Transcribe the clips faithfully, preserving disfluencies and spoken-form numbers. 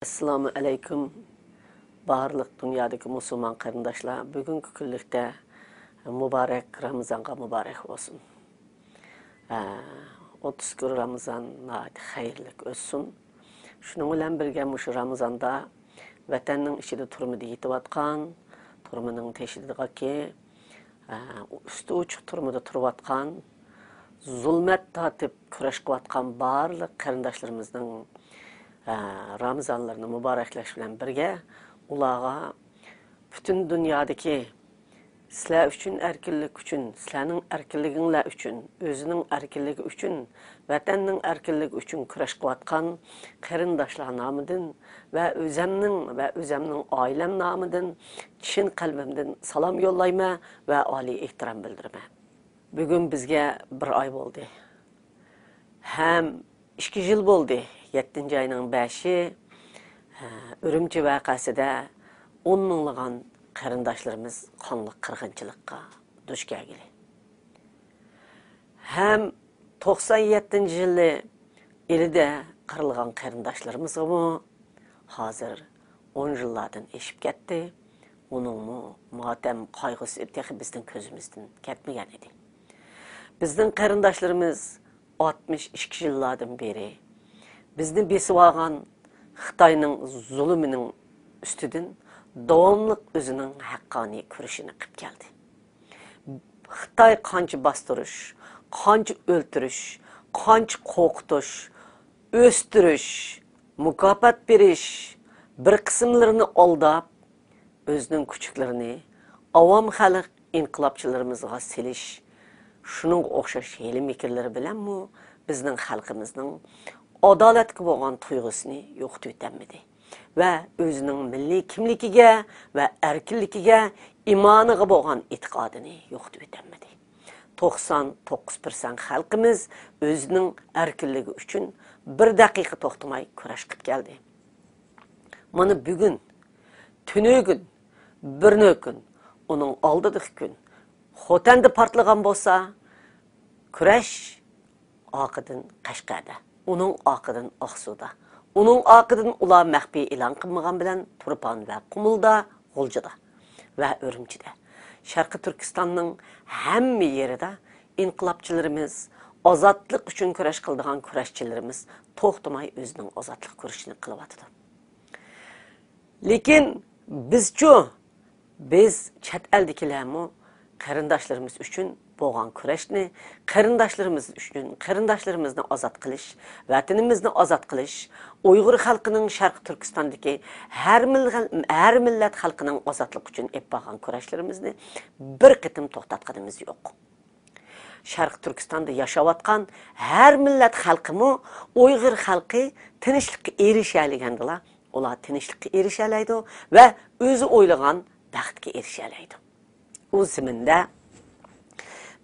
ئەسسالامۇ ئەلەيكۇم، بارلىق دۇنيادىكى مۇسۇلمان قېرىنداشلار، بۈگۈنكى كۈنلۈكتە مۇبارەك، رامىزانغا مۇبارەك بولسۇن. ئە، ئوتتۇز كۈن رامىزان ناھايىتى خەيرلىك ئۆتسۇن. شۇنىڭ بىلەن بىرگە، مۇشۇ رامىزاندا ۋەتەننىڭ ئىچىدە تۈرمىدە يېتىۋاتقان، تۈرمىنىڭ تېشىدىكى، ئە، ئۈستى ئوچۇق تۈرمىدە تۇرۇۋاتقان، زۇلمەت تارتىپ كۈرەش قىلىۋاتقان بارلىق قېرىنداشلىرىمىزنىڭ، ئە، رامىزانلىرىنى مۇبارەكلەش بىلەن بىرگە، ئۇلارغا پۈتۈن دۇنيادىكى سىلەر ئۈچۈن ئەركىنلىك ئۈچۈن، سىلەرنىڭ ئەركىنلىكىڭلار ئۈچۈن، ئۆزىنىڭ ئەركىنلىكى ئۈچۈن، ۋەتەننىڭ ئەركىنلىكى ئۈچۈن كۈرەش قىلىۋاتقان قېرىنداشلار نامىدىن ۋە ئۆزەمنىڭ ۋە ئۆزەمنىڭ ئائىلەم نامىدىن چىن قەلبىمدىن سالام يوللايمەن ۋە ئالىي ئېھتىرام بىلدۈرىمەن. بۈگۈن بىزگە بىر ئاي بولدى. ھەم ئىككى يىل بولدى، يەتتىنچى ئاينىڭ بەشى، ئۈرۈمچى ۋەقەسىدە ئون مىڭلىغان قېرىنداشلىرىمىز قانلىق قىرغىنچىلىققا دۇچ كەلگىلى. ھەم توقسان يەتتىنچى يىلى ئىلىدە قىرىلغان قېرىنداشلىرىمىزغىمۇ ھازىر ئون يىللاردىن ئېشىپ كەتتى. ئۇنىڭمۇ ماتەم قايغۇسى تېخى بىزنىڭ كۆزىمىزدىن كەتمىگەن ئىدى. بىزنىڭ قېرىنداشلىرىمىز ئاتمىش ئىككى يىللاردىن بېرى بىزنى بېسىۋالغان خىتاينىڭ زۇلۇمىنىڭ ئۈستىدىن داۋاملىق ئۆزىنىڭ ھەققانىي كۈرىشىنى قىلىپ كەلدى. خىتاي قانچە باستۇرۇش، قانچە ئۆلتۈرۈش، قانچە قورقۇتۇش، ئۆستۈرۈش، مۇكاپات بېرىش، بىر قىسىملىرىنى ئالداپ، ئۆزىنىڭ كۈچۈكلىرىنى ئاۋام خەلق ئىنقىلابچىلىرىمىزغا سېلىش، شۇنىڭغا ئوخشاش ھىيلە-مىكىرلىرى بىلەنمۇ بىزنىڭ خەلقىمىزنىڭ ئادالەتكە بولغان تۇيغۇسىنى يوقىتىۋېتەلمىدى ۋە ئۆزىنىڭ مىللىي كىملىكىگە ۋە ئەركىنلىكىگە، ئىمانىغا بولغان ئېتىقادىنى يوقىتىۋېتەلمىدى. توقسان توققۇز پىرسەنت خەلقىمىز ئۆزىنىڭ ئەركىنلىكى ئۈچۈن بىر دەقىقە توختىماي كۈرەش قىلىپ كەلدى. مانا بۈگۈن، تۈنۈگۈن، بىرنۆ كۈن، ئۇنىڭ ئالدىدىكى كۈن خوتەندە پارتلىغان بولسا، كۈرەش ئارقىدىن قەشقەردە، ئۇنىڭ ئارقىدىن ئاقسۇدا، ئۇنىڭ ئارقىدىن ئۇلار مەخپىي ئېلان قىلمىغان بىلەن تۇرپان ۋە قۇمۇلدا، غۇلجىدا ۋە ئۈرۈمچىدە، شەرقىي تۈركىستاننىڭ ھەممە يېرىدە ئىنقىلابچىلىرىمىز، ئازادلىق ئۈچۈن كۈرەش قىلىدىغان كۈرەشچىلىرىمىز توختىماي ئۆزىنىڭ ئازادلىق كۈرىشىنى قىلىۋاتىدۇ. لېكىن بىزچۇ؟ بىز چەت ئەلدىكىلەرمۇ قېرىنداشلىرىمىز ئۈچۈن بولغان كۈرەشنى، قېرىنداشلىرىمىز ئۈچۈن، قېرىنداشلىرىمىزنى ئازاد قىلىش، ۋەتىنىمىزنى ئازاد قىلىش، ئۇيغۇر خەلقىنىڭ شەرقىي تۈركىستاندىكى ھەر مىل-، ھەر مىللەت خەلقىنىڭ ئازادلىقى ئۈچۈن ئېلىپ بارغان كۈرەشلىرىمىزنى بىر قېتىم توختاتقىنىمىز يوق. شەرقىي تۈركىستاندا ياشاۋاتقان ھەر مىللەت خەلقىمۇ ئۇيغۇر خەلقى تىنچلىققا ئېرىشەلىگەندىلا، ئۇلار تىنچلىققا ئېرىشەلەيدۇ ۋە ئۆزى ئويلىغان بەختكە ئېرىشەلەيدۇ. ئۇ زېمىندە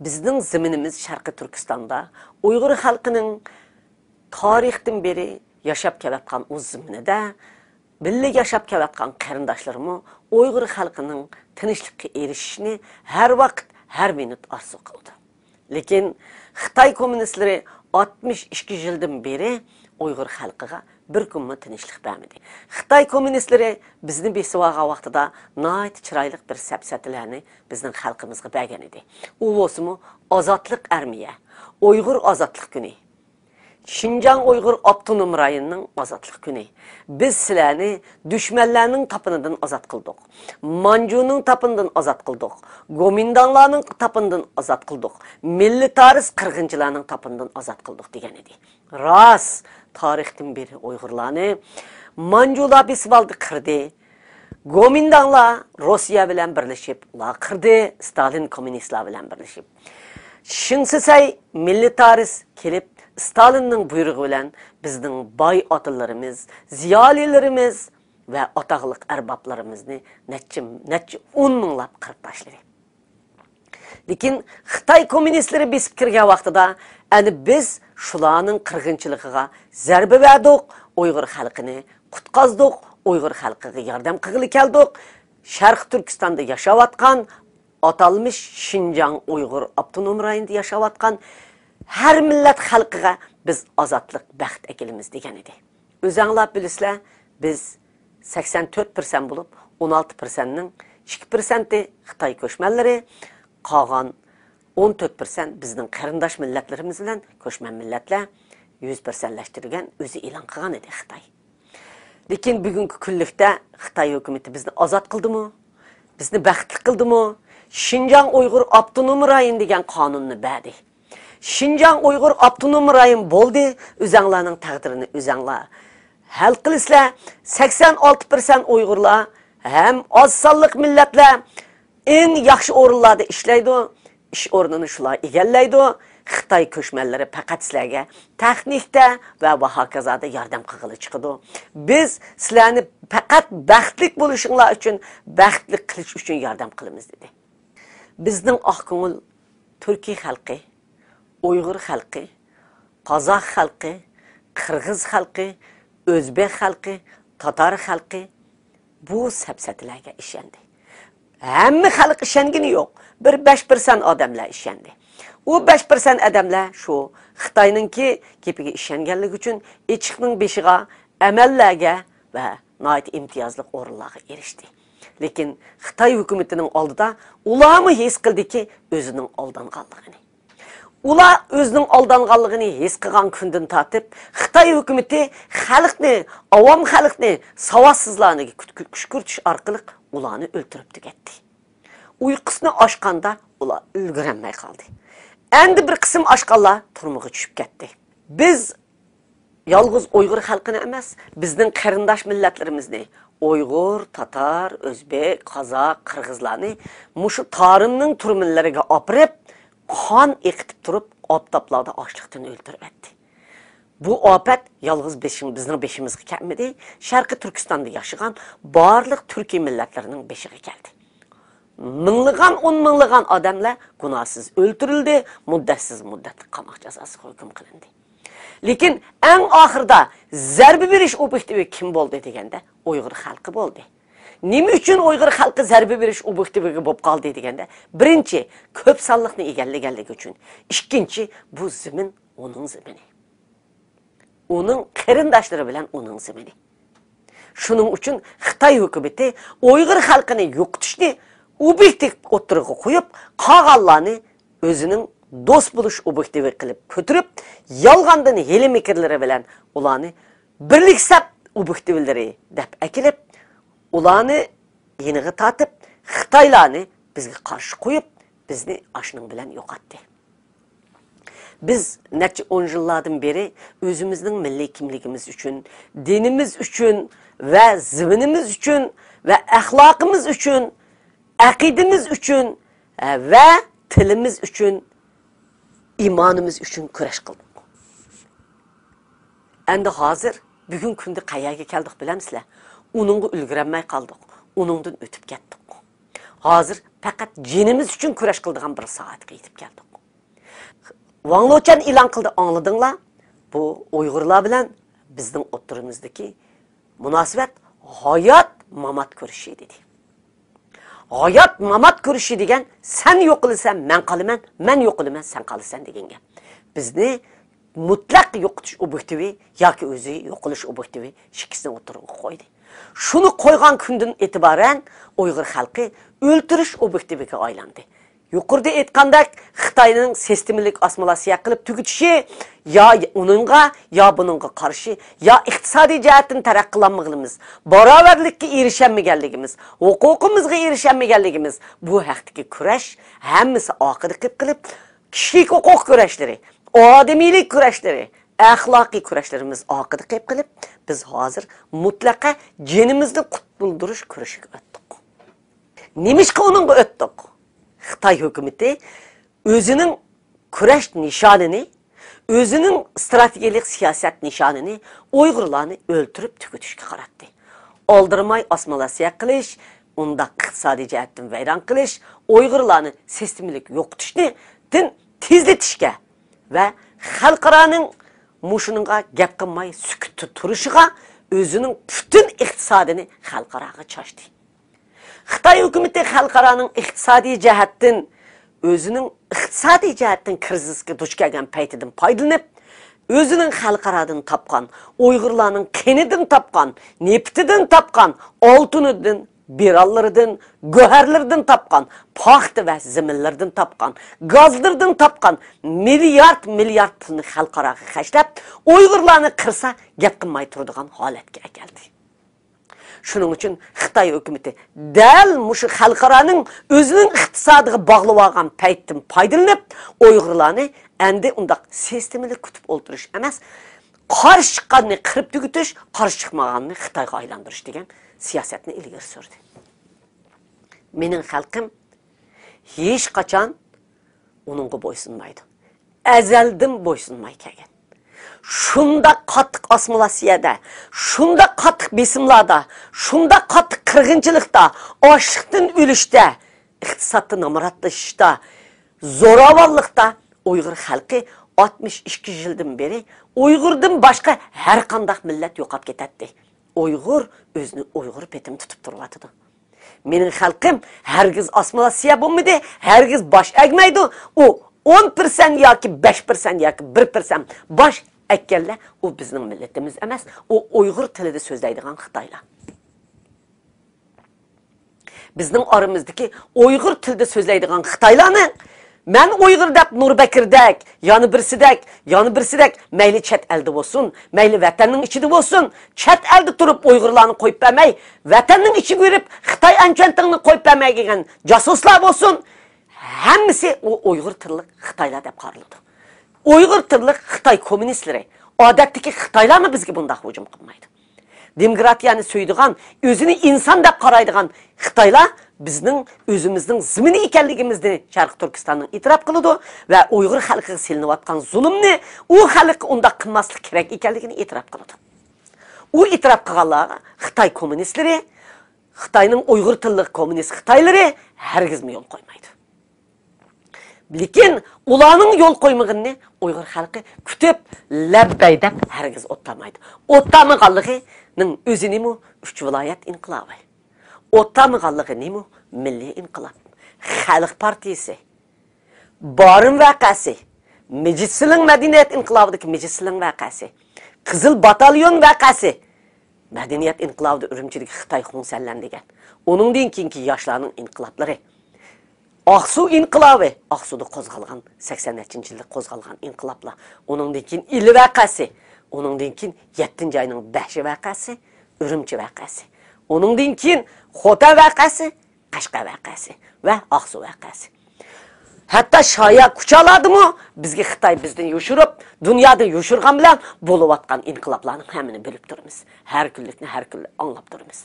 بىزنىڭ زېمىنىمىز شەرقىي تۈركىستاندا ئۇيغۇر خەلقىنىڭ تارىختىن بېرى ياشاپ كېلىۋاتقان ئۇ زېمىنىدە بىللە ياشاپ كېلىۋاتقان قېرىنداشلىرىمۇ ئۇيغۇر خەلقىنىڭ تىنچلىققا ئېرىشىشىنى ھەر ۋاقىت، ھەر مىنۇت ئارزۇ قىلىدۇ. لېكىن خىتاي كوممۇنىستلىرى ئاتمىش ئىككى يىلدىن بېرى ئۇيغۇر خەلقىگە بىر كۈنمۇ تىنچلىق بەرمىدى. خىتاي كوممۇنىستلىرى بىزنى بېسىۋالغان ۋاقتىدا ناھايىتى چىرايلىق بىر سەپسەتىلەرنى بىزنىڭ خەلقىمىزگە بەرگەن ئىدى. ئۇ بولسىمۇ ئازادلىق ئارمىيە، ئۇيغۇر ئازادلىق كۈنى، شىنجاڭ ئۇيغۇر ئاپتونوم رايونىنىڭ ئازادلىق كۈنى. بىز سىلەرنى دۈشمەنلەرنىڭ تاپىنىدىن ئازاد قىلدۇق. مانجۇنىڭ تاپىنىدىن ئازاد قىلدۇق. گومىنداڭلارنىڭ تاپىنىدىن ئازاد قىلدۇق. مىللىتارىست قىرغىنچىلارنىڭ تاپىنىدىن ئازاد قىلدۇق، دېگەن ئىدى. راست، تارىختىن بېرى ئۇيغۇرلارنى مانجۇلار بېسىۋالدى، قىردى. گومىنداڭلار روسىيە بىلەن بىرلىشىپ ئۇلار قىردى، ستالىن كوممۇنىستلار بىلەن بىرلىشىپ. شېڭ شىسەي مىللىتارىست كېلىپ، ستالىننىڭ بۇيرۇقى بىلەن بىزنىڭ باي ئاتىلىرىمىز، زىيالىيلىرىمىز، ۋە ئاتاقلىق ئەربابلىرىمىزنى نەچچە، نەچچە ئون مىڭلاپ قىرىپ تاشلىدى. لېكىن خىتاي كوممۇنىستلىرى بېسىپ كىرگەن ۋاقتىدا، ئەنە بىز شۇلارنىڭ قىرغىنچىلىقىغا زەربە بەردۇق، ئۇيغۇر خەلقىنى قۇتقۇزدۇق، ئۇيغۇر خەلقىگە ياردەم قىلغىلى كەلدۇق. شەرقىي تۈركىستاندا ياشاۋاتقان ئاتالمىش شىنجاڭ ئۇيغۇر ئاپتونوم رايونىدا ياشاۋاتقان ھەر مىللەت خەلقىگە بىز ئازادلىق، بەخت ئەكېلىمىز دېگەن ئىدى. ئۆزەڭلار بىلىسىلەر، بىز سەكسەن تۆت پىرسەنت بولۇپ، ئون ئالتە پىرسەنتنىڭ ئىككى پىرسەنتى خىتاي كۆچمەنلىرى، قالغان ئون تۆت پىرسەنت بىزنىڭ قېرىنداش مىللەتلىرىمىز بىلەن كۆچمەن مىللەتلەر يۈز پىرسەنتلەشتۈرگەن، ئۆزى ئېلان قىلغان ئىدى خىتاي. لېكىن بۈگۈنكى كۈنلۈكتە خىتاي ھۆكۈمىتى بىزنى ئازاد قىلدىمۇ؟ بىزنى بەختلىك قىلدىمۇ؟ شىنجاڭ ئۇيغۇر ئاپتونوم رايون دېگەن قانۇننى بەردى. شىنجاڭ ئۇيغۇر ئاپتونوم رايون بولدى، ئۆزەڭلارنىڭ تەقدىرىنى ئۆزەڭلار ھەل قىلىسىلەر. سەكسەن ئالتە پىرسەنت ئۇيغۇرلار ھەم ئاز سانلىق مىللەتلەر ئەڭ ياخشى ئورۇنلاردا ئىشلەيدۇ، ئىش ئورنىنى شۇلار ئىگىلەيدۇ. خىتاي كۆچمەنلىرى پەقەت سىلەرگە تېخنىكىدا ۋە، ۋە ھاكازادا ياردەم قىلغىلى چىقىدۇ. بىز سىلەرنى پەقەت بەختلىك بولۇشۇڭلار ئۈچۈن، بەختلىك قىلىش ئۈچۈن ياردەم قىلىمىز، دېدى. بىزنىڭ ئاق كۆڭۈل تۈركىي خەلقى، ئۇيغۇر خەلقى، قازاق خەلقى، قىرغىز خەلقى، ئۆزبېك خەلقى، تاتار خەلقى بۇ سەپسەتىلەرگە ئىشەندى. ھەممە خەلق ئىشەنگىنى يوق. بىر بەش پىرسەنت ئادەملەر ئىشەندى. ئۇ بەش پىرسەنت ئادەملەر شۇ خىتاينىڭكى گېپىگە ئىشەنگەنلىكى ئۈچۈن ئېچىقنىڭ بېشىغا، ئەمەللەرگە ۋە ناھايىتى ئىمتىيازلىق ئورۇنلارغا ئېرىشتى. لېكىن خىتاي ھۆكۈمىتىنىڭ ئالدىدا ئۇلارمۇ ھېس قىلدىكى ئۆزىنىڭ ئالدانغانلىقىنى. ئۇلار ئۆزىنىڭ ئالدانغانلىقىنى ھېس قىلغان كۈندىن تارتىپ، خىتاي ھۆكۈمىتى خەلقنى، ئاۋام خەلقنى ساۋاتسىزلارنى كۈشكۈرتۈش ئارقىلىق ئۇلارنى ئۆلتۈرۈپ تۈگەتتى. ئۇيقۇسىنى ئاچقاندا ئۇلار ئۈلگۈرەلمەي قالدى. ئەمدى بىر قىسىم ئاچقانلار تۈرمىگە چۈشۈپ كەتتى. بىز يالغۇز ئۇيغۇر خەلقىنى ئەمەس، بىزنىڭ قېرىنداش مىللەتلىرىمىزنى، ئۇيغۇر، تاتار، ئۆزبېك، قازاق، قىرغىزلارنى مۇشۇ تارىمنىڭ تۈرمىلىرىگە ئاپىرىپ، قان ئېقىتىپ تۇرۇپ، ئاپتاپلاردا ئاچلىقتىن ئۆلتۈرۈۋەتتى. بۇ ئاپەت يالغۇز بېشىم-، بىزنىڭ بېشىمىزغا كەلمىدى. شەرقىي تۈركىستاندا ياشىغان بارلىق تۈركىي مىللەتلەرنىڭ بېشىغا كەلدى. مىڭلىغان، ئون مىڭلىغان ئادەملەر گۇناھسىز ئۆلتۈرۈلدى، مۇددەتسىز مۇددەتلىك قاماق جازاسىغا ھۆكۈم قىلىندى. لېكىن ئەڭ ئاخىرىدا زەربە بېرىش ئوبيېكتىۋى كىم بولدى دېگەندە، ئۇيغۇر خەلقى بولدى. نېمە ئۈچۈن ئۇيغۇر خەلقى زەربە بېرىش ئوبيېكتىۋىگە بولۇپ قالدى دېگەندە، بىرىنچى، كۆپ سانلىقنى ئىگىلىگەنلىكى ئۈچۈن، ئىككىنچى، بۇ زېمىن ئۇنىڭ زېمىنى. ئۇنىڭ قېرىنداشلىرى بىلەن ئۇنىڭ زېمىنى. شۇنىڭ ئۈچۈن خىتاي ھۆكۈمىتى ئۇيغۇر خەلقىنى يوقىتىشنى ئوبيېكتىپ ئوتتۇرىغا قويۇپ، قالغانلارنى ئۆزىنىڭ دوست بولۇش ئوبيېكتىۋى قىلىپ كۆتۈرۈپ، يالغاندىن ھىيلە-مىكىرلىرى بىلەن ئۇلارنى بىرلىك سەپ ئوبيېكتىۋلىرى دەپ ئەكېلىپ، ئۇلارنى يېنىغا تارتىپ، خىتايلارنى بىزگە قارشى قويۇپ، بىزنى ئاشۇنىڭ بىلەن يوقاتتى. بىز نەچچە ئون يىللاردىن بېرى ئۆزىمىزنىڭ مىللىي كىملىكىمىز ئۈچۈن، دىنىمىز ئۈچۈن ۋە زېمىنىمىز ئۈچۈن ۋە ئەخلاقىمىز ئۈچۈن، ئەقىدىمىز ئۈچۈن ۋە تىلىمىز ئۈچۈن، ئىمانىمىز ئۈچۈن كۈرەش قىلدۇق. ئەمدى ھازىر بۈگۈنكى كۈندە قەيەرگە كەلدۇق بىلەمسىلەر؟ ئۇنىڭغا ئۈلگۈرەلمەي قالدۇق. ئۇنىڭدىن ئۆتۈپ كەتتۇق. ھازىر پەقەت جېنىمىز ئۈچۈن كۈرەش قىلىدىغان بىر سائەتكە يېتىپ كەلدۇق. ۋاڭ لېچۈەن ئېلان قىلدى، ئاڭلىدىڭلار؟ بۇ ئۇيغۇرلار بىلەن بىزنىڭ ئوتتۇرىمىزدىكى مۇناسىۋەت ھايات-مامات كۈرىشى دېدى. ھايات-مامات كۈرىشى دېگەن، سەن يوقىلىسەن، مەن قالىمەن، مەن يوقىلىمەن، سەن قالىسەن دېگەن گەپ. بىزنى مۇتلەق يوقىتىش ئوبيېكتىۋى ياكى ئۆزى يوقىلىش ئوبيېكتىۋى ئىككىسىنى ئوتتۇرىغا قويدى. شۇنى قويغان كۈندىن ئېتىبارەن ئۇيغۇر خەلقى ئۆلتۈرۈش ئوبيېكتىۋىگە ئايلاندى. يۇقىرىدا ئېيتقاندەك، خىتاينىڭ سىستېمىلىك ئاسسىمىلياتسىيە قىلىپ تۈگىتىشى يا ئۇنىڭغا، يا بۇنىڭغا قارشى، يا ئىقتىسادىي جەھەتتىن تەرەققىي قىلالمىغىنىمىز، باراۋەرلىككە ئېرىشەلمىگەنلىكىمىز، ھوقۇقىمىزغا ئېرىشەلمىگەنلىكىمىز، بۇ ھەقتىكى كۈرەش ھەممىسى ئارقىدا قېلىپ قېلىپ، كىشىلىك ھوقۇق كۈرەشلىرى، ئادىمىيلىك كۈرەشلىرى، ئەخلاقىي كۈرەشلىرىمىز ئارقىدا قېلىپ قېلىپ، بىز ھازىر مۇتلەقە جېنىمىزنى قۇتۇلدۇرۇش كۈرىشىگە ئۆتتۇق. نېمىشقا ئۇنىڭغا ئۆتتۇق؟ خىتاي ھۆكۈمىتى ئۆزىنىڭ كۈرەش نىشانىنى، ئۆزىنىڭ ئىستراتېگىيەلىك سىياسەت نىشانىنى ئۇيغۇرلارنى ئۆلتۈرۈپ تۈگىتىشكە قاراتتى. ئالدىرىماي ئاسسىمىلياتسىيە قىلىش، ئۇنداق ئىقتىسادىي جەھەتتىن ۋەيران قىلىش، ئۇيغۇرلارنى سىستېمىلىك يوقىتىشنى دىن تېزلىتىشكە ۋە خەلقئارانىڭ مۇشۇنىڭغا گەپ قىلماي سۈكۈتتە تۇرۇشىغا ئۆزىنىڭ پۈتۈن ئىقتىسادىنى خەلقئاراغا چاچتى. خىتاي ھۆكۈمىتى خەلقئارانىڭ ئىقتىسادىي جەھەتتىن، ئۆزىنىڭ ئىقتىسادىي جەھەتتىن كىرىزىسكە دۇچ كەلگەن پەيتىدىن پايدىلىنىپ، ئۆزىنىڭ خەلقئارادىن تاپقان، ئۇيغۇرلارنىڭ قېنىدىن تاپقان، نېفىتىدىن تاپقان، ئالتۇنىدىن، بىرانلىرىدىن، گۆھەرلىرىدىن تاپقان، پاختا ۋە زېمىنلىرىدىن تاپقان، گازلىرىدىن تاپقان مىليارد، مىليارد پۇلنى خەلقئاراغا خەجلەپ، ئۇيغۇرلارنى قىرسا گەپ قىلماي تۇرىدىغان ھالەتكە ئەكەلدى. شۇنىڭ ئۈچۈن خىتاي ھۆكۈمىتى دەل مۇشۇ خەلقئارانىڭ ئۆزىنىڭ ئىقتىسادىغا باغلىۋالغان پەيتتىن پايدىلىنىپ، ئۇيغۇرلارنى ئەمدى ئۇنداق سىستېمىلىك كۈتۈپ ئولتۇرۇش ئەمەس، قارشى چىققاننى قىرىپ تۈگىتىش، قارشى چىقمىغاننى خىتايغا ئايلاندۇرۇش دېگەن سىياسەتنى ئىلگىرى سۈردى. مېنىڭ خەلقىم ھېچقاچان ئۇنىڭغا بويسۇنمايدۇ. ئەزەلدىن بويسۇنماي كەلگەن. شۇنداق قاتتىق ئاسسىمىلياتسىيەدە، شۇنداق قاتتىق بېسىملاردا، شۇنداق قاتتىق قىرغىنچىلىقتا، ئاچلىقتىن ئۆلۈشتە، ئىقتىسادتا نامراتلىشىشتا، زوراۋانلىقتا ئۇيغۇر خەلقى ئاتمىش ئىككى يىلدىن بېرى ئۇيغۇردىن باشقا ھەر قانداق مىللەت يوقاپ كېتەتتى. ئۇيغۇر ئۆزىنى ئۇيغۇر پېتىم تۇتۇپ تۇرۇۋاتىدۇ. مېنىڭ خەلقىم ھەرگىز ئاسسىمىلياتسىيە بولمىدى، ھەرگىز باش ئەگمەيدۇ. ئۇ ئون پىرسەنت ياكى بەش پىرسەنت ياكى بىر پىرسەنت باش ئەگكەنلەر ئۇ بىزنىڭ مىللىتىمىز ئەمەس، ئۇ ئۇيغۇر تىلىدا سۆزلەيدىغان خىتايلار. بىزنىڭ ئارىمىزدىكى ئۇيغۇر تىلىدا سۆزلەيدىغان خىتايلارنى مەن ئۇيغۇر دەپ نۇربەكرىدەك، يەنە بىرسىدەك، يەنە بىرسىدەك، مەيلى چەت ئەلدە بولسۇن، مەيلى ۋەتەننىڭ ئىچىدە بولسۇن، چەت ئەلدە تۇرۇپ ئۇيغۇرلارنى قويۇپ بەرمەي، ۋەتەننىڭ ئىچىگە بېرىپ خىتاي ئەنچۈەنتىڭنى قويۇپ بەرمەي كەلگەن جاسۇسلار بولسۇن، ھەممىسى ئۇ ئۇيغۇر تىللىق خىتايلار دەپ قارىلىدۇ. ئۇيغۇر تىللىق خىتاي كوممۇنىستلىرى، ئادەتتىكى خىتايلارمۇ بىزگە بۇنداق ھۇجۇم قىلمايدۇ. دېموكراتىيەنى سۆيىدىغان، ئۆزىنى ئىنسان دەپ قارايدىغان خىتايلار بىزنىڭ ئۆزىمىزنىڭ زېمىنى ئىكەنلىكىمىزنى شەرقىي تۈركىستاننىڭ ئېتىراپ قىلىدۇ ۋە ئۇيغۇر خەلقىگە سېلىنىۋاتقان زۇلۇمنى ئۇ خەلققە ئۇنداق قىلماسلىق كېرەك ئىكەنلىكىنى ئېتىراپ قىلىدۇ. ئۇ ئېتىراپ قىلغانلارغا خىتاي كوممۇنىستلىرى، خىتاينىڭ ئۇيغۇر تىللىق كوممۇنىست خىتايلىرى ھەرگىزمۇ يول قويمايدۇ. لېكىن ئۇلارنىڭ يول قويمىغىنىنى ئۇيغۇر خەلقى كۈتۈپ، لەببەي دەپ ھەرگىز ئوتتامايدۇ. ئوتتامىغانلىقىنىڭ ئۆزى نېمە؟ ئۈچ ۋىلايەت ئىنقىلابى. ئوتتامىغانلىقى نېمە؟ مىللىي ئىنقىلاب. خەلق پارتىيىسى. بارىن ۋەقەسى. مىجىتسىلىڭ مەدەنىيەت ئىنقىلابىدىكى مىجىتسىلىڭ ۋەقەسى. قىزىل باتاليون ۋەقەسى. مەدەنىيەت ئىنقىلابىدا ئۈرۈمچىدىكى خىتاي خۇڭسەنلەن دېگەن. ئۇنىڭدىن كېيىنكى ياشلارنىڭ ئىنقىلابلىرى. ئاقسۇ ئىنقىلابى، ئاقسۇدا قوزغالغان، سەكسەن نەچچىنچى يىلدا قوزغالغان ئىنقىلابلار. ئۇنىڭدىن كېيىن ئىلى ۋەقەسى، ئۇنىڭدىن كېيىن يەتتىنچى ئاينىڭ بەشى ۋەقەسى، ئۈرۈمچى ۋەقەسى. ئۇنىڭدىن كېيىن خوتەن ۋەقەسى، قەشقەر ۋەقەسى ۋە ئاقسۇ ۋەقەسى. ھەتتا شايا كۇچالاردىمۇ بىزگە خىتاي بىزدىن يوشۇرۇپ، دۇنيادىن يوشۇرغان بىلەن بولۇۋاتقان ئىنقىلابلارنىڭ ھەممىنى بىلىپ تۇرىمىز. ھەر كۈنلۈكنى ھەر كۈنلۈك ئاڭلاپ تۇرىمىز.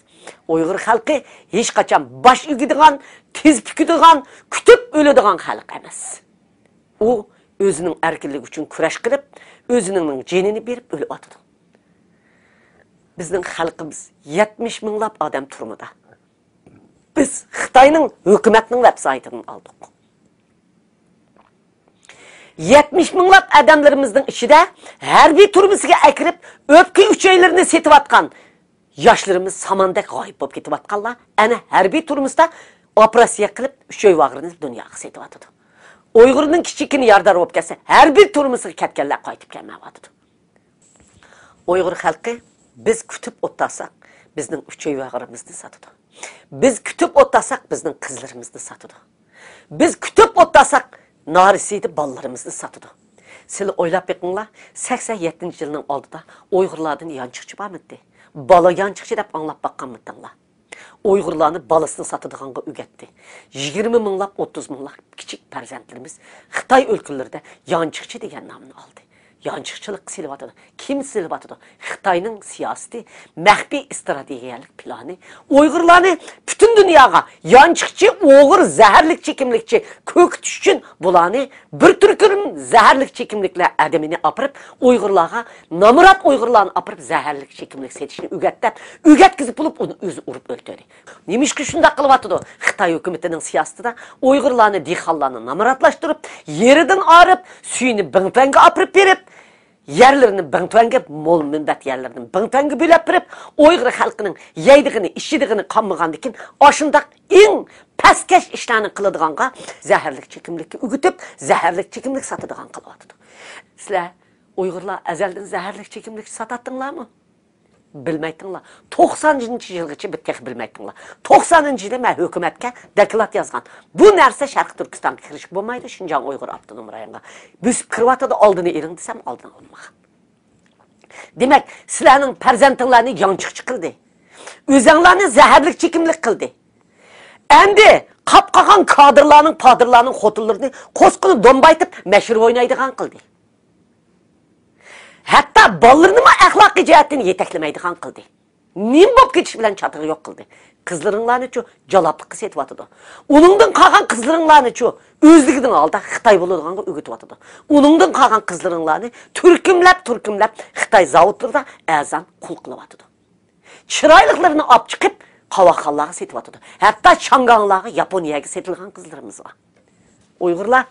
ئۇيغۇر خەلقى ھېچقاچان باش ئېگىدىغان، تىز پۈكىدىغان، كۈتۈپ ئۆلىدىغان خەلق ئەمەس. ئۇ ئۆزىنىڭ ئەركىنلىكى ئۈچۈن كۈرەش قىلىپ، ئۆزىنىڭ جېنىنى بېرىپ ئۆلۈۋاتىدۇ. بىزنىڭ خەلقىمىز يەتمىش مىڭلاپ ئادەم تۈرمىدە. بىز خىتاينىڭ ھۆكۈمەتنىڭ ۋېبسايتىدىن ئالدۇق. يەتمىش مىڭلاپ ئادەملىرىمىزنىڭ ئىچىدە ھەربىي تۈرمىسىگە ئەكىرىپ، ئۆپكە ئۈچەيلىرىنى سېتىۋاتقان ياشلىرىمىز ساماندەك غايىب بولۇپ كېتىۋاتقانلار ئەنە ھەربىي تۈرمىسىدە ئوپېراتسىيە قىلىپ، ئۈچەي ۋاغرىنى دۇنياغا سېتىۋاتىدۇ. ئۇيغۇرنىڭ كىچىككىنە يارىدار بولۇپ كەتسە، ھەربىي تۈرمىسىگە كەتكەنلەر قايتىپ كەلمەيۋاتىدۇ. ئۇيغۇر خەلقى، بىز كۈتۈپ ئولتۇرساق، بىزنىڭ ئۈچەي ۋاغرىمىزنى ساتىدۇ. بىز كۈتۈپ ئولتۇرساق، بىزنىڭ قىزلىرىمىزنى ساتىدۇ. بىز كۈتۈپ ئولتۇرساق، نارەسىدە بالىلىرىمىزنى ساتىدۇ. سىلى ئويلاپ بېقىڭلار، سەكسەن يەتتىنچى يىلنىڭ ئالدىدا ئۇيغۇرلاردىن يانچۇقچى بارمىدى؟ بالا يانچۇقچى دەپ ئاڭلاپ باققانمىدىڭلار؟ ئۇيغۇرلارنى بالىسىنى ساتىدىغانغا ئۆگەتتى. يىگىرمە مىڭلاپ، ئوتتۇز مىڭلاپ كىچىك پەرزەنتلىرىمىز خىتاي ئۆلكىلىرىدە يانچۇقچى دېگەن نامنى ئالدى. يانچۇقچىلىققا سېلىۋاتىدۇ. كىم سېلىۋاتىدۇ؟ خىتاينىڭ سىياسىتى، مەخپىي ئىستراتېگىيەلىك پىلانى. ئۇيغۇرلارنى پۈتۈن دۇنياغا يانچۇقچى، ئوغۇر، زەھەرلىك چېكىملىكچى كۆرسىتىش ئۈچۈن بۇلارنى بىر تۈركۈم زەھەرلىك چېكىملىكلەر ئادىمىنى ئاپىرىپ، ئۇيغۇرلارغا، نامرات ئۇيغۇرلارنى ئاپىرىپ زەھەرلىك چېكىملىك سېتىشنى ئۆگەت دەپ، ئۆگەتكۈزۈپ بولۇپ ئۇنى ئۆزى ئۇرۇپ ئۆلتۈردى. نېمىشقا شۇنداق قىلىۋاتىدۇ؟ خىتاي ھۆكۈمىتىنىڭ سىياسىتىدە ئۇيغۇرلارنى، دېھقانلارنى نامراتلاشتۇرۇپ، يېرىدىن ئايرىپ، سۈيىنى بىڭتۈەنگە ئاپىرىپ بېرىپ، يەرلىرىنى بىڭتۈەنگە، مول مۇنبەت يەرلىرىنى بىڭتۈەنگە بۆلۈپ بېرىپ، ئۇيغۇر خەلقىنىڭ يەيدىغىنى، ئىچىدىغىنى قالمىغاندىكىن، ئاشۇنداق ئەڭ پەسكەش ئىشلارنى قىلىدىغانغا زەھەرلىك چېكىملىككە ئۆگىتىپ، زەھەرلىك چېكىملىك ساتىدىغان قىلىۋاتىدۇ. سىلەر ئۇيغۇرلار ئەزەلدىن زەھەرلىك چېكىملىك ساتاتتىڭلارمۇ؟ بىلمەيتتىڭلار. توقسانىنچى يىلغىچە بىز تېخى بىلمەيتتىڭلار. توقسانىنچى يىلى مەن ھۆكۈمەتكە دوكلات يازغان. بۇ نەرسە شەرقىي تۈركىستانغا كىرىشكە بولمايدۇ، شىنجاڭ ئۇيغۇر ئاپتونوم رايونىغا. بۆسۈپ كىرىۋاتىدۇ، ئالدىنى ئېلىڭ دېسەم، ئالدىنى ئالمىغان. دېمەك، سىلەرنىڭ پەرزەنتىڭلارنى يانچۇقچى قىلدى. ئۆزەڭلارنى زەھەرلىك چېكىملىك قىلدى. ئەمدى قاپ قالغان كادىرلارنىڭ، پادىرلارنىڭ خوتۇنلىرىنى قوسقىنى دومبايتىپ، مەشرەپ ئوينايدىغان قىلدى. ھەتتا بالىلىرىنىمۇ ئەخلاقىي جەھەتتىن يېتەكلىمەيدىغان قىلدى. نېمە بولۇپ كېتىش بىلەن چاتىقى يوق قىلدى. قىزلىرىڭلارنىچۇ جالاپلىققا سېتىۋاتىدۇ. ئۇنىڭدىن قالغان قىزلىرىڭلارنىچۇ ئۆزلۈكىدىن ھالدا خىتاي بولىدىغانغا ئۆگىتىۋاتىدۇ. ئۇنىڭدىن قالغان قىزلىرىڭلارنى تۈركۈملەپ، تۈركۈملەپ خىتاي زاۋۇتلىرىدا ئەرزان قۇل قىلىۋاتىدۇ. چىرايلىقلىرىنى ئاپ چىقىپ، قاۋاقخانلارغا سېتىۋاتىدۇ. ھەتتا شياڭگاڭلارغا، ياپونىيەگە سېتىلغان قىزلىرىمىز بار. ئۇيغۇرلار،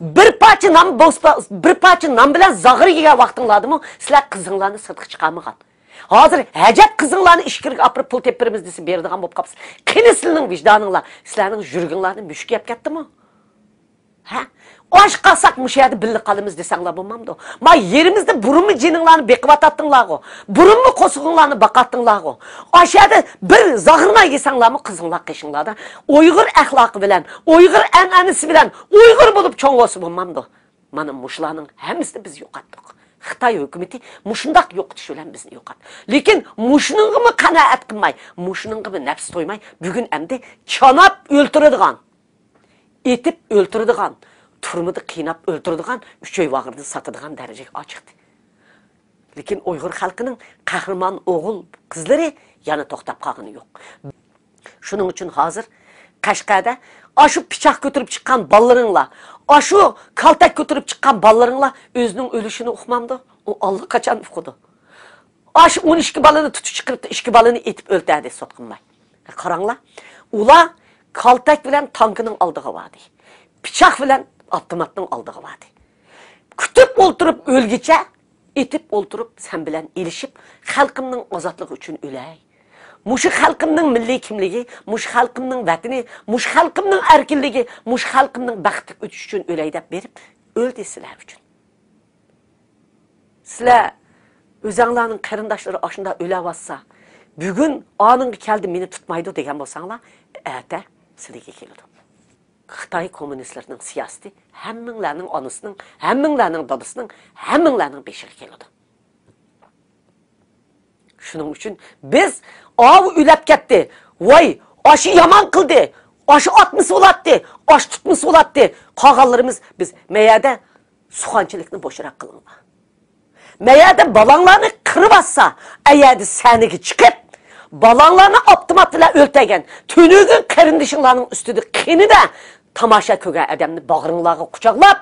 بىر پارچە نان بولسا، بىر پارچە نان بىلەن زاغرا يېگەن ۋاقتىڭلاردىمۇ سىلەر قىزىڭلارنى سىرتقا چىقارمىغان. ھازىر ھەجەپ قىزىڭلارنى ئىچكىرىگە ئاپىرىپ پۇل تېپىپ بېرىمىز دېسە بېرىدىغان بولۇپ قاپسىز. قېنى سىلىنىڭ ۋىجدانىڭلار؟ سىلەرنىڭ يۈرىكىڭلارنى مۈشۈك يەپ كەتتىمۇ؟ ھە؟ ئاچ قالساق مۇشۇ يەردە بىللە قالىمىز دېسەڭلار بولمامدۇ؟ ما يېرىمىزدە بۇرۇنمۇ جېنىڭلارنى بېقىۋاتاتتىڭلارغۇ. بۇرۇنمۇ قورسىقىڭلارنى باقاتتىڭلارغۇ. ئاشۇ يەردە بىر زاغرىنان يېسەڭلارمۇ قىزىڭلار قېشىڭلاردا. ئۇيغۇر ئەخلاقى بىلەن، ئۇيغۇر ئەنئەنىسى بىلەن ئۇيغۇر بولۇپ چوڭ بولسا بولمامدۇ؟ مانا مۇشۇلارنىڭ ھەممىسىنى بىز يوقاتتۇق. خىتاي ھۆكۈمىتى مۇشۇنداق يوقىتىش بىلەن بىزنى يوقاتتى. لېكىن مۇشۇنىڭغىمۇ قانائەت قىلماي، مۇشۇنىڭغىمۇ نەپسى تويماي، بۈگۈن ئەمدى چاناپ ئۆلتۈرىدىغان، ئېتىپ ئۆلتۈرىدىغان، تۈرمىدە قىيناپ ئۆلتۈرىدىغان ئۈچ ئۆي باغرىنى ساتىدىغان دەرىجىگە ئاچىقتى. لېكىن ئۇيغۇر خەلقىنىڭ قەھرىمان ئوغۇل قىزلىرى يەنە توختاپ قالغىنى يوق. شۇنىڭ ئۈچۈن ھازىر قەشقەردە ئاشۇ پىچاق كۆتۈرۈپ چىققان بالىلىرىڭلار، ئاشۇ كالتەك كۆتۈرۈپ چىققان بالىلىرىڭلار ئۆزىنىڭ ئۆلۈشىنى ئۇقمامدۇ؟ ئۇ ئاللىقاچان ئۇقىدۇ. ئاشۇ ئون ئىككى بالىنى تۇتۇپ چىقىرىپتۇ، ئىككى بالىنى ئېتىپ ئۆلتۈردى سوت قىلماي. قاراڭلار، ئۇلار كالتەك بىلەن تانكىنىڭ ئالدىغا باردى. پىچاق بىلەن ئاپتوماتنىڭ ئالدىغا باردى. كۈتۈپ ئولتۇرۇپ ئۆلگۈچە، ئېتىپ ئولتۇرۇپ سەن بىلەن ئېلىشىپ، خەلقىمنىڭ ئازادلىقى ئۈچۈن ئۆلەي. مۇشۇ خەلقىمنىڭ مىللىي كىملىكى، مۇشۇ خەلقىمنىڭ ۋەتىنى، مۇشۇ خەلقىمنىڭ ئەركىنلىكى، مۇشۇ خەلقىمنىڭ بەختلىك ئۆتۈشى ئۈچۈن ئۆلەي دەپ بېرىپ ئۆلدى سىلەر ئۈچۈن. سىلەر ئۆزەڭلارنىڭ قېرىنداشلىرى ئاشۇنداق ئۆلەۋاتسا، بۈگۈن ئانىڭغا كەلدى، مېنى تۇتمايدۇ دېگەن بولساڭلار، ئەتە سىلىگە كېلىدۇ. خىتاي كوممۇنىستلىرىنىڭ سىياسىتى ھەممىڭلارنىڭ ئانىسىنىڭ، ھەممىڭلارنىڭ دادىسىنىڭ، ھەممىڭلارنىڭ بېشىغا كېلىدۇ. شۇنىڭ ئۈچۈن بىز، ئاۋۇ ئۆلەپ كەتتى، ۋاي، ئاشۇ يامان قىلدى، ئاشۇ ئاتمىسا بولاتتى، ئاشۇ تۇتمىسا بولاتتى، قالغانلىرىمىز بىز مەيەردە سۇخانچىلىكنى بوشراق قىلىڭلار. مەيەردە بالاڭلارنى قىرىۋاتسا، ئەيەردە سەھنىگە چىقىپ، بالاڭلارنى ئاپتومات بىلەن ئۆلتۈرگەن تۈنۈگۈن قېرىندىشىڭلارنىڭ ئۈستىدە قېنىدە تاماشا كۆرگەن ئادەمنى باغرىڭلارغا قۇچاقلاپ،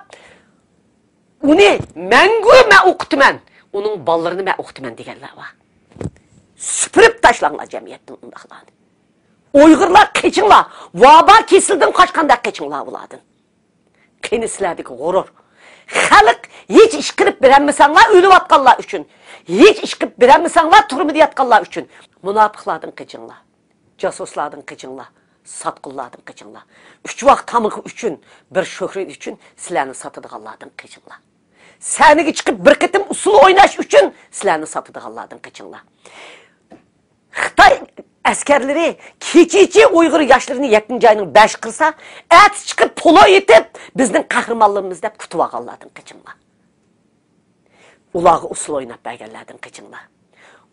ئۇنى مەڭگۈ مەن ئوقۇتىمەن، ئۇنىڭ بالىلىرىنى مەن ئوقۇتىمەن دېگەنلەر بار. سۈپۈرۈپ تاشلاڭلار جەمئىيەتتىن ئۇنداقلارنى. ئۇيغۇرلار قېچىڭلار، ۋابا كېسىلدىن قاچقاندەك قېچىڭلار ئۇلاردىن. قېنى سىلەردىكى غۇرۇر؟ خەلق ھېچ ئىش قىلىپ بېرەلمىسەڭلار ئۆلۈۋاتقانلار ئۈچۈن، ھېچ ئىش قىلىپ بېرەلمىسەڭلار تۈرمىدە ياتقانلار ئۈچۈن مۇناپىقلاردىن قېچىڭلار، جاسۇسلاردىن قېچىڭلار، ساتقۇنلاردىن قېچىڭلار. ئۈچ ۋاق تامىقى ئۈچۈن، بىر شۆھرەت ئۈچۈن سىلەرنى ساتىدىغانلاردىن قېچىڭلار. سەھنىگە چىقىپ بىر قېتىم ئۇسسۇل ئويناش ئۈچۈن سىلەرنى ساتىدىغانلاردىن قېچىڭلار. خىتاي ئەسكەرلىرى كېچىچە ئۇيغۇر ياشلىرىنى يەتتىنچى ئاينىڭ بەش قىلسا، ئەتىسى چىقىپ پولو ئېتىپ، بىزنىڭ قەھرىمانلىرىمىز دەپ كۈتۈۋالغانلاردىن قېچىڭلار. ئۇلارغا ئۇسسۇل ئويناپ بەرگەنلەردىن قېچىڭلار.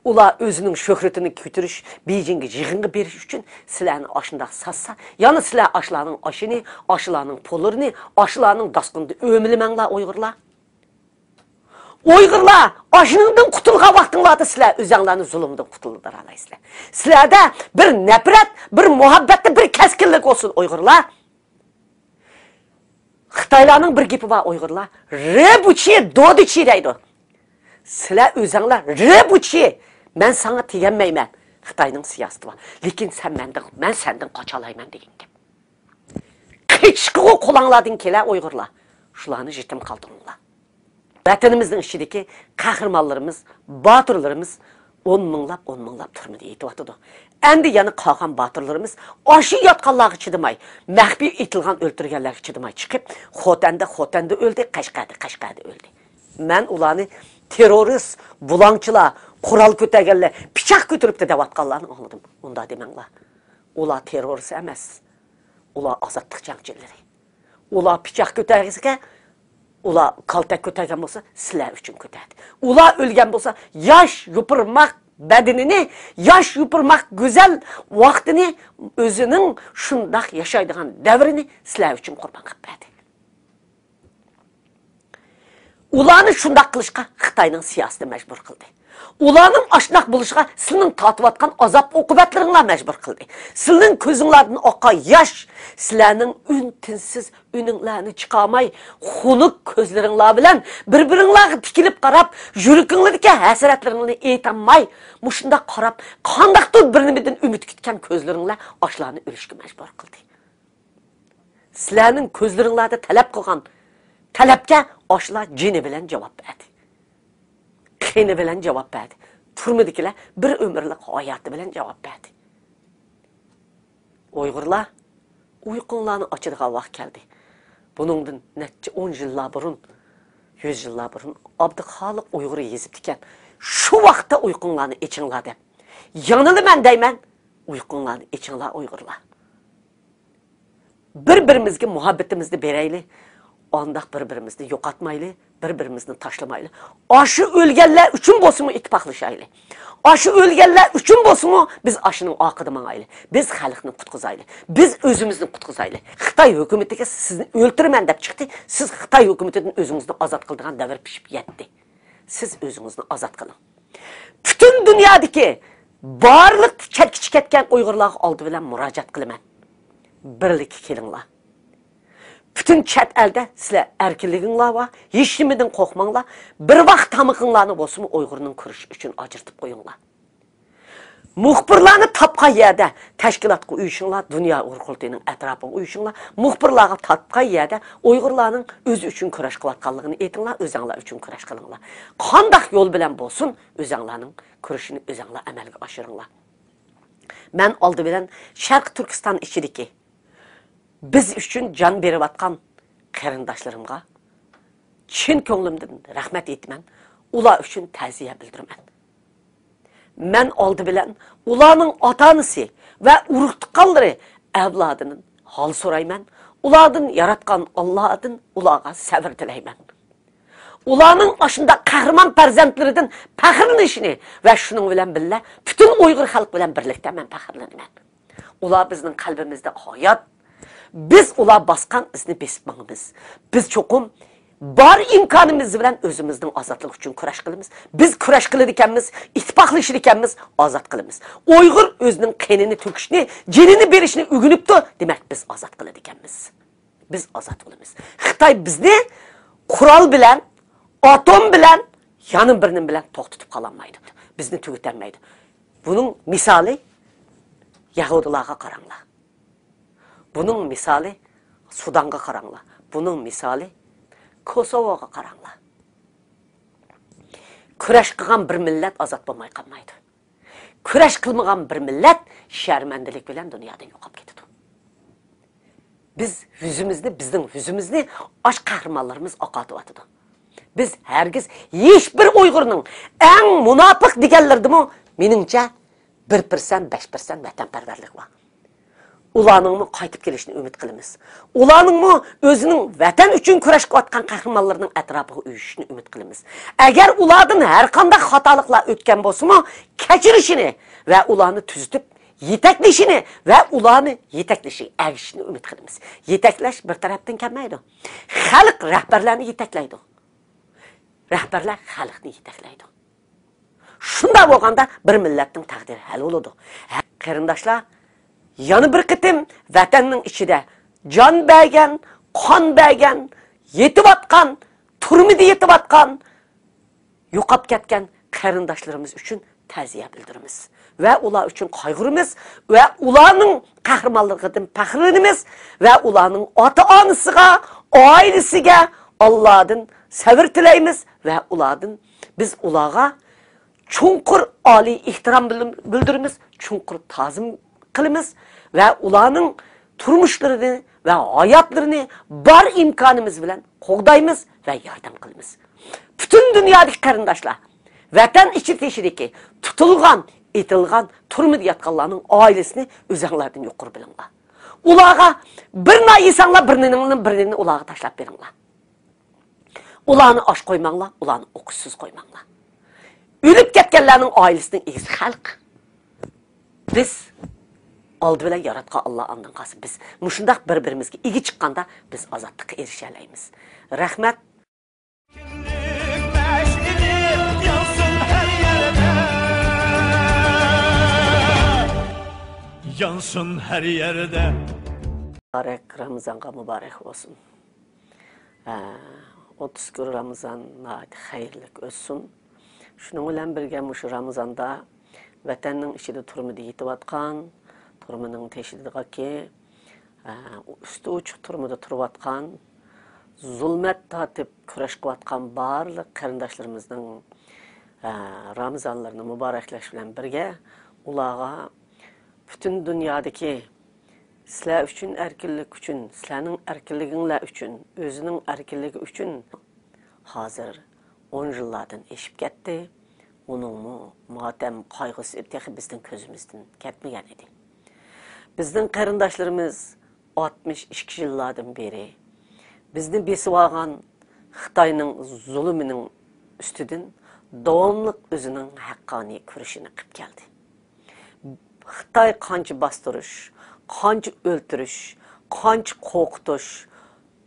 ئۇلار ئۆزىنىڭ شۆھرىتىنى كۆتۈرۈش، بېيجىڭغا يىغىنغا بېرىش ئۈچۈن سىلەرنى ئاشۇنداق ساتسا، يەنە سىلەر ئاشۇلارنىڭ ئاشىنى، ئاشۇلارنىڭ پوللىرىنى، ئاشۇلارنىڭ داسقىنىدا ئۆمىلىمەڭلار ئۇيغۇرلار. ئۇيغۇرلار، ئاشۇنىڭدىن قۇتۇلغان ۋاقتىڭلاردا سىلەر ئۆزەڭلارنى زۇلۇمدىن قۇتۇلدۇرالايسىلەر. سىلەردە بىر نەپرەت، بىر مۇھەببەتتە بىر كەسكىنلىك بولسۇن ئۇيغۇرلار. خىتايلارنىڭ بىر گېپى بار ئۇيغۇرلار، رېبۇچى دودىچى دەيدۇ. سىلەر ئۆزەڭلار رېبۇچى، مەن ساڭا تېگەلمەيمەن. خىتاينىڭ سىياسىتى بار. لېكىن سەن مەندىن، مەن سەندىن قاچالايمەن دېگەن گەپ. قېچىشقىغۇ قولۇڭلاردىن كېلە ئۇيغۇرلار. شۇلارنى يېتىم قالدۇرۇڭلار. ۋەتىنىمىزنىڭ ئىچىدىكى قەھرىمانلىرىمىز، باتۇرلىرىمىز ئون مىڭلاپ، ئون مىڭلاپ تۈرمىدە يېتىۋاتىدۇ. ئەمدى يەنە قالغان باتۇرلىرىمىز ئاشۇ ياتقانلارغا چىدىماي، مەخپىي ئېتىلغان، ئۆلتۈرگەنلەرگە چىدىماي چىقىپ، خوتەندە، خوتەندە ئۆلدى، قەشقەردە، قەشقەردە ئۆلدى. مەن ئۇلارنى تېررورىست، بۇلاڭچىلار، قورال كۆتەرگەنلەر، پىچاق كۆتۈرۈپتۇ دەۋاتقانلارنى ئاڭلىدىم. ئۇنداق دېمەڭلار. ئۇلار تېررورىست ئەمەس. ئۇلار ئازادلىق جەڭچىلىرى. ئۇلار پىچاق كۆتەرگەنسىكەن، ئۇلار كالتەك كۆتەرگەن بولسا، سىلەر ئۈچۈن كۆتەردى. ئۇلار ئۆلگەن بولسا، ياش يوپۇرماق بەدىنىنى، ياش يوپۇرماق گۈزەل ۋاقتىنى، ئۆزىنىڭ شۇنداق ياشايدىغان دەۋرىنى سىلەر ئۈچۈن قۇربان قىلىپ بەردى. ئۇلارنى شۇنداق قىلىشقا خىتاينىڭ سىياسىتى مەجبۇر قىلدى. ئۇلارنىڭ ئاشۇنداق بولۇشىغا سىلىنىڭ تارتىۋاتقان ئازاب-ئوقۇبەتلىرىڭلار مەجبۇر قىلدى. سىلىنىڭ كۆزۈڭلاردىن ئاققان ياش، سىلەرنىڭ ئۈن-تىنسىز ئۈنۈڭلارنى چىقارماي، خۇنۈك كۆزلىرىڭلار بىلەن بىر-بىرىڭلارغا تىكىلىپ قاراپ، يۈرىكىڭلاردىكى ھەسرەتلىرىڭلارنى ئېيتالماي، مۇشۇنداق قاراپ، قانداقتۇر بىر نېمىدىن ئۈمىد كۈتكەن كۆزلىرىڭلار ئاشۇلارنى ئۆلۈشكە مەجبۇر قىلدى. سىلەرنىڭ كۆزلىرىڭلاردا تەلەپ قىلغان تەلەپكە ئاشۇلار جېنى بىلەن جاۋاب بەردى. قېنى بىلەن جاۋاب بەردى. تۈرمىدىكىلەر بىر ئۆمۈرلۈك ھاياتى بىلەن جاۋاب بەردى. ئۇيغۇرلار، ئۇيقۇڭلارنى ئاچىدىغان ۋاقىت كەلدى. بۇنىڭدىن نەچچە ئون يىللار بۇرۇن، يۈز يىللار بۇرۇن ئابدۇخالىق ئۇيغۇر يېزىپتىكەن، شۇ ۋاقىتتا ئۇيقۇڭلارنى ئېچىڭلار دەپ. يەنىلا مەن دەيمەن، ئۇيقۇڭلارنى ئېچىڭلار ئۇيغۇرلار. بىر-بىرىمىزگە مۇھەببىتىمىزنى بېرەيلى، ئانداق بىر-بىرىمىزنى يوقاتمايلى، بىر-بىرىمىزنى تاشلىمايلى. ئاشۇ ئۆلگەنلەر ئۈچۈن بولسىمۇ ئىتتىپاقلىشايلى. ئاشۇ ئۆلگەنلەر ئۈچۈن بولسىمۇ بىز ئاشۇنىڭ ئارقىدا ماڭايلى. بىز خەلقنى قۇتقۇزايلى. بىز ئۆزىمىزنى قۇتقۇزايلى. خىتاي ھۆكۈمىتىگە سىزنى ئۆلتۈرىمەن دەپ چىقتى. سىز خىتاي ھۆكۈمىتىدىن ئۆزىڭىزنى ئازاد قىلىدىغان دەۋر پىشىپ يەتتى. سىز ئۆزىڭىزنى ئازاد قىلىڭ. پۈتۈن دۇنيادىكى بارلىق چەتكىچە كەتكەن ئۇيغۇرلارغا ئالدى بىلەن مۇراجىئەت قىلىمەن. بىرلىككە كېلىڭلار. پۈتۈن چەت ئەلدە سىلەر ئەركىنلىكىڭلار بار، ھېچنېمىدىن قورقماڭلار. بىر ۋاق تامىقىڭلارنى بولسىمۇ ئۇيغۇرنىڭ كۈرىشى ئۈچۈن ئاجرىتىپ قويۇڭلار. مۇخبىرلارنى تاپقان يەردە تەشكىلاتقا ئۇيۇشۇڭلار، دۇنيا ئۇيغۇر قۇرۇلتىيىنىڭ ئەتراپىغا ئۇيۇشۇڭلار. مۇخبىرلارغا تاپقان يەردە ئۇيغۇرلارنىڭ ئۆزى ئۈچۈن كۈرەش قىلىۋاتقانلىقىنى ئېيتىڭلار، ئۆزەڭلار ئۈچۈن كۈرەش قىلىڭلار. قانداق يول بىلەن بولسۇن، ئۆزەڭلارنىڭ كۈرىشىنى ئۆزەڭلار ئەمەلگە ئاشۇرۇڭلار. مەن ئالدى بىلەن شەرقىي تۈركىستان ئىچىدىكى بىز ئۈچۈن جان بېرىۋاتقان قېرىنداشلىرىمغا چىن كۆڭلۈمدىن رەھمەت ئېيتىمەن، ئۇلار ئۈچۈن تەزىيە بىلدۈرىمەن. مەن ئالدى بىلەن ئۇلارنىڭ ئاتا-ئانىسى ۋە ئۇرۇق-تۇغقانلىرى ئەۋلادىدىن ھال سورايمەن، ئۇلاردىن ياراتقان ئاللادىن ئۇلارغا سەۋر تىلەيمەن. ئۇلارنىڭ ئاشۇنداق قەھرىمان پەرزەنتلىرىدىن پەخىرلىنىشىنى ۋە شۇنىڭ بىلەن بىللە پۈتۈن ئۇيغۇر خەلقى بىلەن بىرلىكتە مەن پەخىرلىنىمەن. ئۇلار بىزنىڭ قەلبىمىزدە ھايات. بىز ئۇلار باسقان ئىزنى بېسىپ ماڭىمىز. بىز چوقۇم بار ئىمكانىمىز بىلەن ئۆزىمىزنىڭ ئازادلىقى ئۈچۈن كۈرەش قىلىمىز. بىز كۈرەش قىلىدىكەنمىز، ئىتتىپاقلىشىدىكەنمىز، ئازاد قىلىمىز. ئۇيغۇر ئۆزىنىڭ قېنىنى تۆكۈشنى، جېنىنى بېرىشنى ئۆگىنىپتۇ، دېمەك، بىز ئازاد قىلىدىكەنمىز. بىز ئازاد بولىمىز. خىتاي بىزنى قورال بىلەن، ئاتوم بىلەن، يەنە بىر نېمە بىلەن توختىتىپ قالالمايدۇ. بىزنى تۈگىتەلمەيدۇ. بۇنىڭ مىسالى يەھۇدىيلارغا قاراڭلار. بۇنىڭ مىسالى سۇدانغا قاراڭلار. بۇنىڭ مىسالى كوسوۋوغا قاراڭلار. كۈرەش قىلغان بىر مىللەت ئازاد بولماي قالمايدۇ. كۈرەش قىلمىغان بىر مىللەت شەرمەندىلىك بىلەن دۇنيادىن يوقاپ كېتىدۇ. بىز يۈزىمىزنى، بىزنىڭ يۈزىمىزنى ئاش قەھرىمانلىرىمىز ئاقارتىۋاتىدۇ. بىز ھەرگىز ھېچ بىر ئۇيغۇرنىڭ، ئەڭ مۇناپىق دېگەنلىرىدىمۇ، مېنىڭچە، بىر پىرسەنت، بەش پىرسەنت ۋەتەنپەرۋەرلىك بار. ئۇلارنىڭمۇ قايتىپ كېلىشىنى ئۈمىد قىلىمىز. ئۇلارنىڭمۇ ئۆزىنىڭ ۋەتەن ئۈچۈن كۈرەش قىلىۋاتقان قەھرىمانلىرىنىڭ ئەتراپىغا ئۈيۈشۈشىنى ئۈمىد قىلىمىز. ئەگەر ئۇلاردىن ھەرقانداق خاتالىقلار ئۆتكەن بولسىمۇ، كەچۈرۈشىنى ۋە ئۇلارنى تۈزىتىپ، يېتەكلىشىنى ۋە ئۇلارنى يېتەكلىشىگە ئەگىشىشىنى ئۈمىد قىلىمىز. يېتەكلەش بىر تەرەپتىن كەلمەيدۇ. خەلق رەھبەرلەرنى يېتەكلەيدۇ. رەھبەرلەر خەلقنى يېتەكلەيدۇ. شۇنداق بولغاندا بىر مىللەتنىڭ تەقدىرى ھەل بولىدۇ. ھە، قېرىنداشلار، يەنە بىر قېتىم ۋەتەننىڭ ئىچىدە جان بەرگەن، قان بەرگەن، يېتىۋاتقان، تۈرمىدە يېتىۋاتقان، يوقاپ كەتكەن قېرىنداشلىرىمىز ئۈچۈن تەزىيە بىلدۈرىمىز ۋە ئۇلار ئۈچۈن قايغۇرىمىز ۋە ئۇلارنىڭ قەھرىمانلىقىدىن پەخىرلىنىمىز ۋە ئۇلارنىڭ ئاتا-ئانىسىغا، ئائىلىسىگە ئاللادىن سەۋر تىلەيمىز ۋە ئۇلاردىن، بىز ئۇلارغا چوڭقۇر ئالىي ئېھتىرام بىلدۈرىمىز، چوڭقۇر تازىم قىلىمىز ۋە ئۇلارنىڭ تۇرمۇشلىرىنى ۋە ھاياتلىرىنى بار ئىمكانىمىز بىلەن قوغدايمىز ۋە ياردەم قىلىمىز. پۈتۈن دۇنيادىكى قېرىنداشلار، ۋەتەن ئىچى تېشىدىكى تۇتۇلغان، ئېتىلغان، تۈرمىدە ياتقانلارنىڭ ئائىلىسىنى ئۆزەڭلاردىن يۇقىرى بىلىڭلار. ئۇلارغا بىر نان يېسەڭلار، بىر نېنىڭنى، بىر نېنىنى ئۇلارغا تاشلاپ بېرىڭلار. ئۇلارنى ئاچ قويماڭلار، ئۇلارنى ئوقۇشسىز قويماڭلار. ئۆلۈپ كەتكەنلەرنىڭ ئائىلىسىنىڭ ئىگىسى خەلق. بىز ئالدى بىلەن ياراتقان ئاللا، ئاندىن قالسا بىز مۇشۇنداق بىر-بىرىمىزگە ئىگە چىققاندا بىز ئازادلىققا ئېرىشەلەيمىز. رەھمەت. كىملىك مەشئىلى يانسۇن ھەر يەردە. يانسۇن ھەر يەردە. مۇبارەك، رامىزانغا مۇبارەك بولسۇن. ئە، ئوتتۇز كۈن رامىزان ناھايىتى خەيرلىك ئۆتسۇن. شۇنىڭ بىلەن بىرگە، مۇشۇ رامىزاندا ۋەتەننىڭ ئىچىدە تۈرمىدە يېتىۋاتقان، تۈرمىنىڭ تېشىدىكى، ئە، ئۈستى ئوچۇق تۈرمىدە تۇرۇۋاتقان، زۇلمەت تارتىپ كۈرەش قىلىۋاتقان بارلىق قېرىنداشلىرىمىزنىڭ، ئە، رامىزانلىرىنى مۇبارەكلەش بىلەن بىرگە، ئۇلارغا پۈتۈن دۇنيادىكى سىلەر ئۈچۈن ئەركىنلىك ئۈچۈن، سىلەرنىڭ ئەركىنلىكىڭلار ئۈچۈن، ئۆزىنىڭ ئەركىنلىكى ئۈچۈن ھازىر ئون يىللاردىن ئېشىپ كەتتى. ئۇنىڭمۇ ماتەم قايغۇسى تېخى بىزنىڭ كۆزىمىزدىن كەتمىگەن ئىدى. بىزنىڭ قېرىنداشلىرىمىز ئاتمىش ئىككى يىللاردىن بېرى بىزنى بېسىۋالغان خىتاينىڭ زۇلۇمىنىڭ ئۈستىدىن داۋاملىق ئۆزىنىڭ ھەققانىي كۈرىشىنى قىلىپ كەلدى. خىتاي قانچە باستۇرۇش، قانچە ئۆلتۈرۈش، قانچە قورقۇتۇش،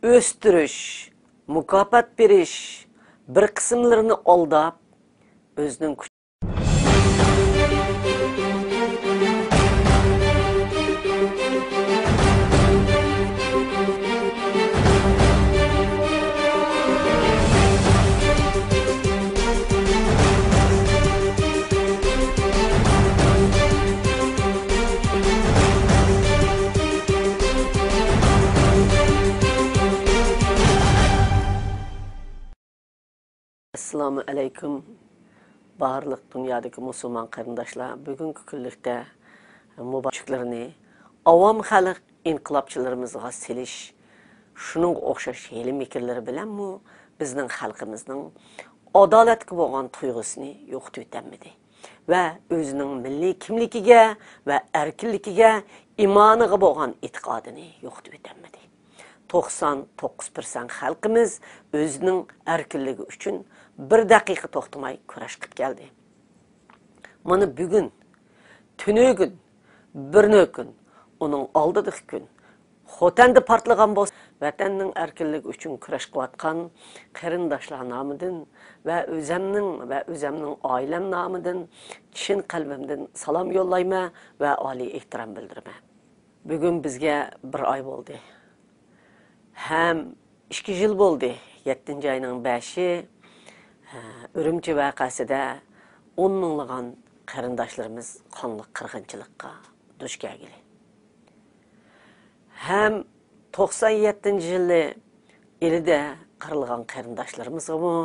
ئۆستۈرۈش، مۇكاپات بېرىش، بىر قىسىملىرىنى ئالداپ، ئۆزىنىڭ كۈچ ئەسسالامۇ ئەلەيكۇم، بارلىق دۇنيادىكى مۇسۇلمان قېرىنداشلار. بۈگۈنكى كۈنلۈكتە مۇبارەكلىرىنى ئاۋام خەلق ئىنقىلابچىلىرىمىزغا سېلىش، شۇنىڭغا ئوخشاش ھىيلە-مىكىرلىرى بىلەنمۇ بىزنىڭ خەلقىمىزنىڭ ئادالەتكە بولغان تۇيغۇسىنى يوقىتىۋېتەلمىدى ۋە ئۆزىنىڭ مىللىي كىملىكىگە ۋە ئەركىنلىكىگە، ئىمانىغا بولغان ئېتىقادىنى يوقىتىۋېتەلمىدى. توقسان توققۇز پىرسەنت خەلقىمىز ئۆزىنىڭ ئەركىنلىكى ئۈچۈن بىر دەقىقە توختىماي كۈرەش قىلىپ كەلدى. مانا بۈگۈن، تۈنۈگۈن، بىرنۆكۈن، ئۇنىڭ ئالدىدىكى كۈن خوتەندە پارتلىغان بولسا، ۋەتەننىڭ ئەركىنلىكى ئۈچۈن كۈرەش قىلىۋاتقان قېرىنداشلار نامىدىن ۋە ئۆزەمنىڭ ۋە ئۆزەمنىڭ ئائىلەم نامىدىن چىن قەلبىمدىن سالام يوللايمەن ۋە ئالىي ئېھتىرام بىلدۈرىمەن. بۈگۈن بىزگە بىر ئاي بولدى. ھەم ئىككى يىل بولدى، يەتتىنچى ئاينىڭ بەشى، ئۈرۈمچى ۋەقەسىدە ئون مىڭلىغان قېرىنداشلىرىمىز قانلىق قىرغىنچىلىققا دۇچ كەلگىلى. ھەم توقسان يەتتىنچى يىلى ئىلىدە قىرىلغان قېرىنداشلىرىمىزغىمۇ